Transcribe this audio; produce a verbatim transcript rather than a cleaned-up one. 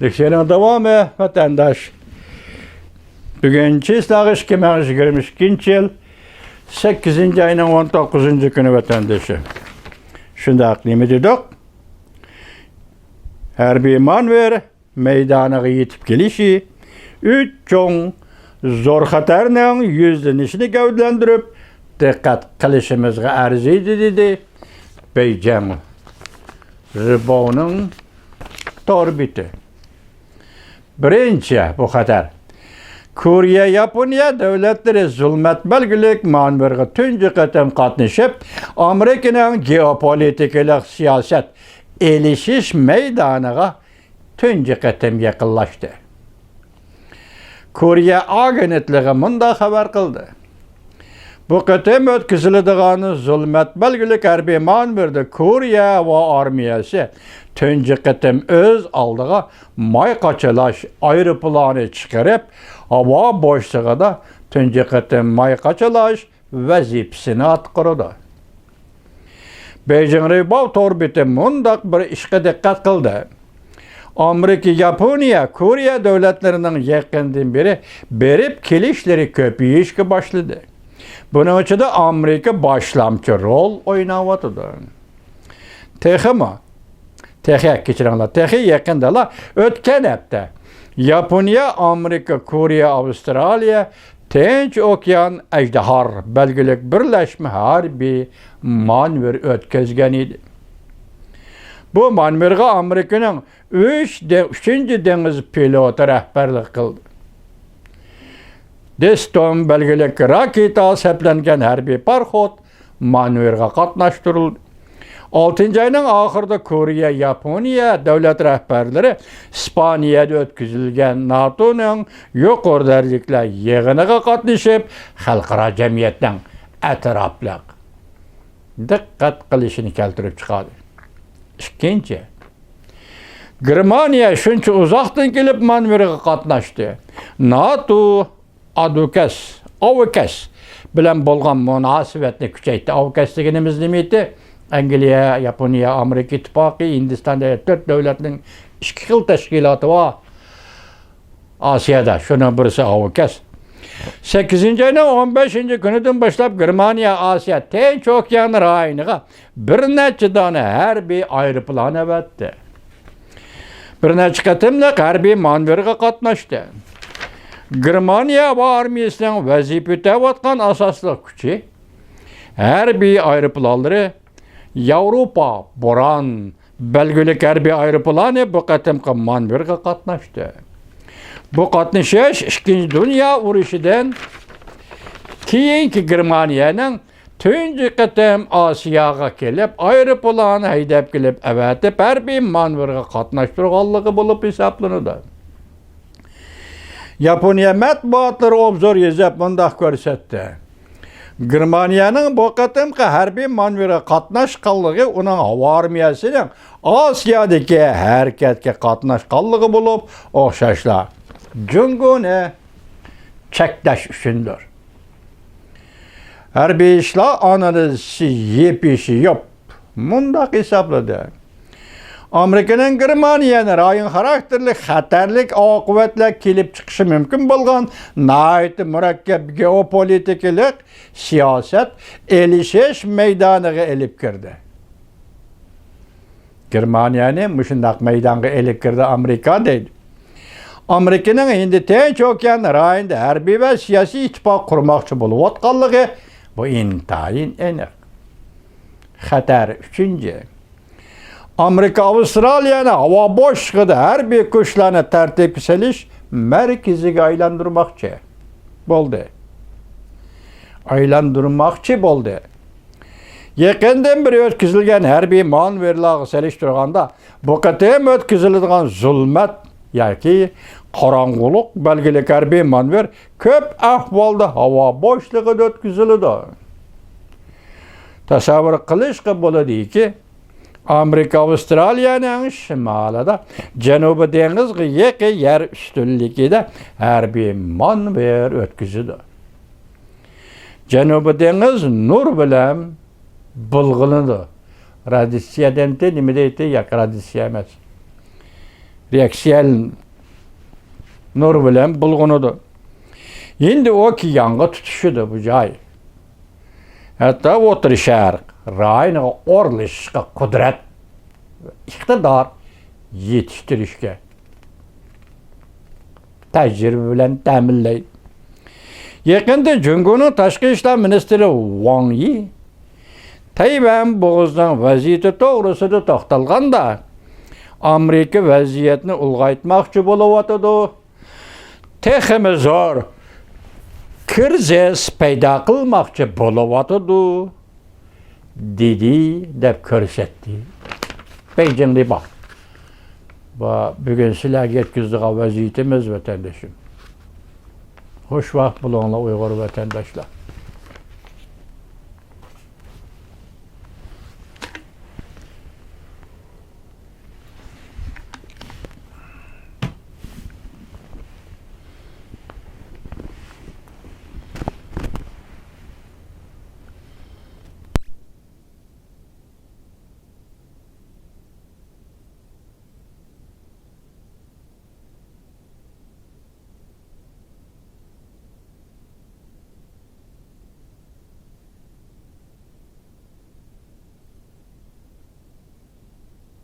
لېكسىيەنىڭ داۋامى، ۋەتەنداش. بۈگۈن چېسلاغ ئىككى مىڭ يىگىرمە ئىككىنچى يىل سەككىزىنچى ئاينىڭ ئون توققۇزىنچى كۈنى، ۋەتەندىشى. شۇنداق، نېمە دېدۇق؟ ھەربىي مانېۋىر مەيدانىغا يېتىپ كېلىشى ئۈچ چوڭ زور خەتەرنىڭ يۈزلىنىشىنى گەۋدىلەندۈرۈپ، دىققەت قىلىشىمىزغا ئەرزىيدۇ، دېدى بېيجىڭ رېباۋنىڭ تور بېتى. بىرىنچى، بۇ خەتەر. كورېيە، ياپونىيە دۆلەتلىرى زۇلمەت بەلگىلىك مانېۋىرغا تۇنجى قېتىم قاتنىشىپ، ئامېرىكىنىڭ گېئوپولىتىكىلىق سىياسەت ئېلىشىش مەيدانىغا تۇنجى قېتىم يېقىنلاشتى. كورېيە ئاگېنتلىقى مۇنداق خەۋەر قىلدى: بۇ قېتىم ئۆتكۈزۈلىدىغان زۇلمەت بەلگىلىك ھەربىي مانېۋىردا كورېيە ھاۋا ئارمىيەسى تۇنجى قېتىم ئۆز ئالدىغا ماي قاچىلاش ئايروپىلانى چىقىرىپ، ھاۋا بوشلۇقىدا تۇنجى قېتىم ماي قاچىلاش ۋەزىپىسىنى ئاتقۇرىدۇ. بېيجىڭ رېباۋ تور بېتى مۇنداق بىر ئىشقا دىققەت قىلدى: ئامېرىكا، ياپونىيە، كورېيە دۆلەتلىرىنىڭ يېقىندىن بېرى بېرىپ كېلىشلىرى كۆپىيىشكە باشلىدى. بۇنىڭ ئىچىدە ئامېرىكا باشلامچى رول ئويناۋاتىدۇ. تېخىمۇ، تېخى، كەچۈرۈڭلار، تېخى يېقىندىلا ئۆتكەن ھەپتە ياپونىيە، ئامېرىكا، كورېيە، ئاۋسترالىيە تىنچ ئوكيان ئەجدىھار بەلگىلىك بىرلەشمە ھەربىي مانېۋىر ئۆتكۈزگەن ئىدى. بۇ مانېۋىرغا ئامېرىكىنىڭ ئۈچ دە-، ئۈچىنچى دېڭىز پلوتى رەھبەرلىك قىلدى. دېستوم بەلگىلىك راكېتا سەپلەنگەن ھەربىي پاراخوت مانېۋىرغا قاتناشتۇرۇلدى. ئالتىنچى ئاينىڭ ئاخىرىدا كورېيە، ياپونىيە دۆلەت رەھبەرلىرى ئىسپانىيەدە ئۆتكۈزۈلگەن ناتونىڭ يۇقىرى دەرىجىلىكلەر يىغىنىغا قاتنىشىپ، خەلقئارا جەمئىيەتنىڭ ئەتراپلىق دىققەت قىلىشىنى كەلتۈرۈپ چىقاردى. ئىككىنچى، گېرمانىيە شۇنچە ئۇزاقتىن كېلىپ مانېۋىرغا قاتناشتى. ناتو ئادۋوكاس، ئاۋكاس بىلەن بولغان مۇناسىۋەتنى كۈچەيتتى. ئاۋكاس دېگىنىمىز نېمە ئىدى؟ ئەنگلىيە، ياپونىيە، ئامېرىكا ئىتتىپاقى، ھىندىستان دېگەن تۆت دۆلەتنىڭ ئىككى خىل تەشكىلاتى بار ئاسىيادا. شۇنىڭ بىرسى ئاۋكاس. سەككىزىنچى ئاينىڭ ئون بەشىنچى كۈنىدىن باشلاپ گېرمانىيە ئاسىيا تىنچ ئوكيان رايونىغا بىر نەچچە دانە ھەربىي ئايروپىلان ئەۋەتتى. بىر نەچچە قېتىملىق ھەربىي مانېۋىرغا قاتناشتى. گېرمانىيە ھاۋا ئارمىيەسىنىڭ ۋەزىپە ئۆتەۋاتقان ئاساسلىق كۈچى، ھەربىي ئايروپىلانلىرى ياۋروپا بوران بەلگىلىك ھەربىي ئايروپىلانى بۇ قېتىمقى مانېۋىرغا قاتناشتى. بۇ قاتنىشىش ئىككىنچى دۇنيا ئۇرۇشىدىن كېيىنكى گېرمانىيەنىڭ تۇنجى قېتىم ئاسىياغا كېلىپ، ئايروپىلان ھەيدەپ كېلىپ ئەۋەتىپ، ھەربىي مانېۋىرغا قاتناشتۇرغانلىقى بولۇپ ھېسابلىنىدۇ. ياپونىيە مەتبۇئاتلىرى ئوبزور يېزىپ مۇنداق كۆرسەتتى: گېرمانىيەنىڭ بۇ قېتىمقى ھەربىي مانېۋىرغا قاتناشقانلىقى ئۇنىڭ ھاۋا ئارمىيەسىنىڭ ئاسىيادىكى ھەرىكەتكە قاتناشقانلىقى بولۇپ ئوخشاشلا، جۇڭگونى چەكلەش ئۈچۈندۇر. ھەربىي ئىشلار ئانالىزچىسى يېپى شىيوپ مۇنداق ھېسابلىدى: ئامېرىكىنىڭ گېرمانىيەنى رايون خاراكتېرلىك خەتەرلىك ئاقىۋەتلەر كېلىپ چىقىشى مۇمكىن بولغان ناھايىتى مۇرەككەپ گېئوپولىتىكىلىق سىياسەت ئېلىشىش مەيدانىغا ئېلىپ كىردى. گېرمانىيەنى مۇشۇنداق مەيدانغا ئېلىپ كىردى ئامېرىكا، دەيدۇ. ئامېرىكىنىڭ ھىندى تىنچ ئوكيان رايونىدا ھەربىي ۋە سىياسىي ئىتتىپاق قۇرماقچى بولۇۋاتقانلىقى بۇ ئىنتايىن ئېنىق. خەتەر ئۈچىنچى. ئامېرىكا ئاۋسترالىيەنى ھاۋا بوشلۇقىدا ھەربىي كۈچلەرنى تەرتىپكە سېلىش مەركىزىگە ئايلاندۇرماقچى بولدى. ئايلاندۇرماقچى بولدى. يېقىندىن بېرى ئۆتكۈزۈلگەن ھەربىي مانېۋىرلارغا سېلىشتۇرغاندا، بۇ قېتىم ئۆتكۈزۈلىدىغان زۇلمەت ياكى قاراڭغۇلۇق بەلگىلىك ھەربىي مانېۋىر كۆپ ئەھۋالدا ھاۋا بوشلۇقىدا ئۆتكۈزۈلىدۇ. تەسەۋۋۇر قىلىشقا بولىدۇكى، ئامېرىكا ئاۋسترالىيەنىڭ شىمالىدا جەنۇبىي دېڭىزغا يېقىن يەر ئۈستۈنلۈكىدە ھەربىي مانېۋىر ئۆتكۈزىدۇ. جەنۇبىي دېڭىز نۇر بىلەن بۇلغىنىدۇ. رادىياتسىيە دەيتتى، نېمە دەيتتى؟ ياق، رادىياتسىيە ئەمەس. ئېكسىيەل نۇر بىلەن بۇلغىنىدۇ. ھىندى ئوكيانغا تۇتىشىدۇ بۇ جاي. ھەتتا ئوتتۇرا شەرق رايونىغا ئورۇنلىشىشقا قۇدرەت، ئىقتىدار يېتىشتۈرۈشكە تەجرىبە بىلەن تەمىنلەيدۇ. يېقىندا جۇڭگونىڭ تاشقى ئىشلار مىنىستىرى ۋاڭ يى تەيۋەن بوغۇزىنىڭ ۋەزىيىتى توغرىسىدا توختالغاندا، ئامېرىكا ۋەزىيەتنى ئۇلغايتماقچى بولۇۋاتىدۇ، تېخىمۇ زور كىرىزىس پەيدا قىلماقچى بولۇۋاتىدۇ، دېدى، دەپ كۆرسەتتى. بېيجىڭدا بار. بۇ بۈگۈن سىلەرگە يەتكۈزىدىغان ۋەزىيىتىمىز، ۋەتەندىشىم. خوش ۋاقىت بولۇڭلار، ئۇيغۇر ۋەتەنداشلار.